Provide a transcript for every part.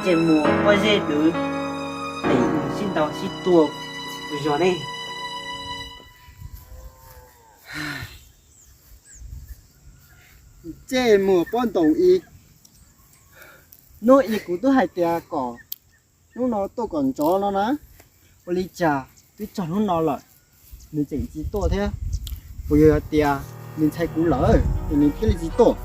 Ntsej muag pob zeb dwv, es sib ntaus sib tua ua zog ne. Ntsej muag pob ntoos i, hnub i kuv twb hais tias kom hnub no tuaj kom ntsov no na, ua li cas twb txog hnub no lawm nws tseem tsis tuaj thiab? Puas yog tias nws ntshai kuv lawm es nws thiaj li tsis tuaj?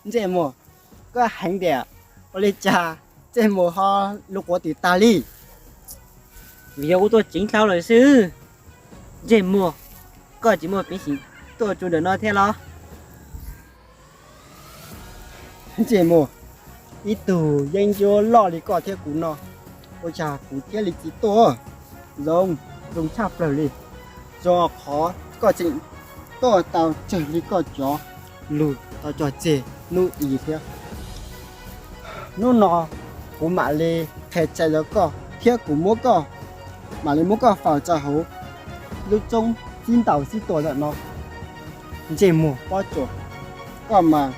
Ntsej muag, koj heev tiag, ua li cas ntsej muag ho lub quav twm tag li? Vim yog kuv tuaj ceev dlhau lawm xwb. Ntsej muag, koj tsis muaj peev xwm tuaj txog ntawm no thiab los? Ntsej muag, ib tug yeeb ncuab loj li koj thiab kuv no, ua cas kuv thiaj li tsis tuaj? Zoo, zoo tshaj plaws li, zoo qhov koj tseem tuaj tau tsawg li koj cov lus tau cog tseg hnub i thiab. Hnub no kuv mam li qhia txhais rau koj thiab kuv muab koj, mam li muab koj faus tso hauv lub roob sib ntaus sib tua ntawm no. Ntsej muag pob tsuas, koj mas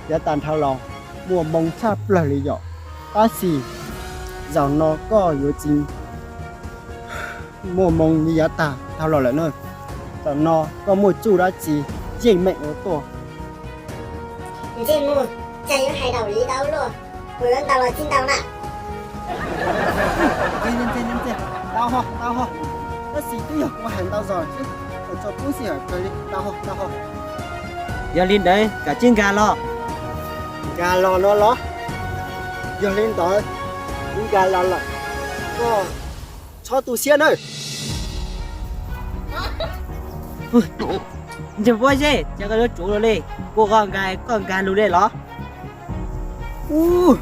yav tas dhau los muaj moo tshaj plaws li yom, tab sis zaum no koj yuav tsis muaj moo li yav tas dhau los lawm na. Zaum no koj muaj txuj dab tsi yeej meem ua tuaj. Ntsej muag, cas yuav hais daum li dab luaj, kuv yuav ntaus los tsis ntaus na. Ntaus ho, ntaus ho, tab sis twb yog kuv hais ntau zog xwb, ua rau kub xim hawm kawg li, ntaus ho, ntaus ho. Yog li ntawd koj cia nkag los. Nkag los no los? Yog li ntawd kuv nkag los lawm, koj txhob tu siab nawb. Ntsej muag pob zeb, cas koj yuav tsuav luag li, kuv kom nkag koj nkag lug li los? Ub,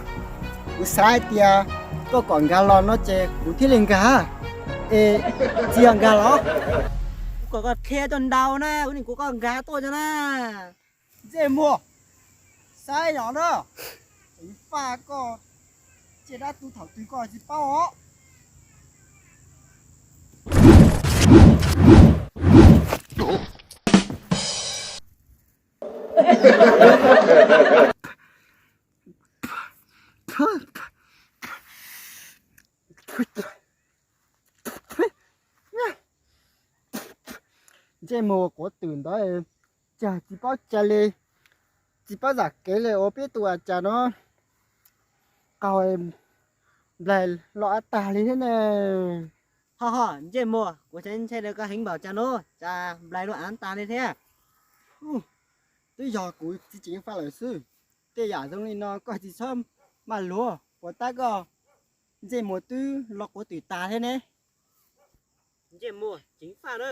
kuv xav hais tias koj kom nkag los no ces kuv thiaj li nkag, es tsis yog nkag los? Kuv kom koj qhia tuaj ntaus na, kuv nim kuv kom koj nkag tuaj cov na. Ntsej muag, saib yog na, kuv faj koj tsiaj dab tuag thaum twg koj tsis paub os. Ntsej muag quav twm ntawd, cas tsis paub cai li, tsis paub zam kev li ua peb tus a cas no, qaug nplaig los av tag li thiab ne. Ho ho, ntsej muag, kuv ntshai ntshai rau koj heev npaum cas no, cas nplaig los av tag li thiab. Twb yog kuv tsis ceev faj lawm xwb, tej yam zoo li no koj tsis txhob maj luag, puas tab koj ntsej muag twb los quav twm tas thiab ne. Ntsej muag ceev faj na.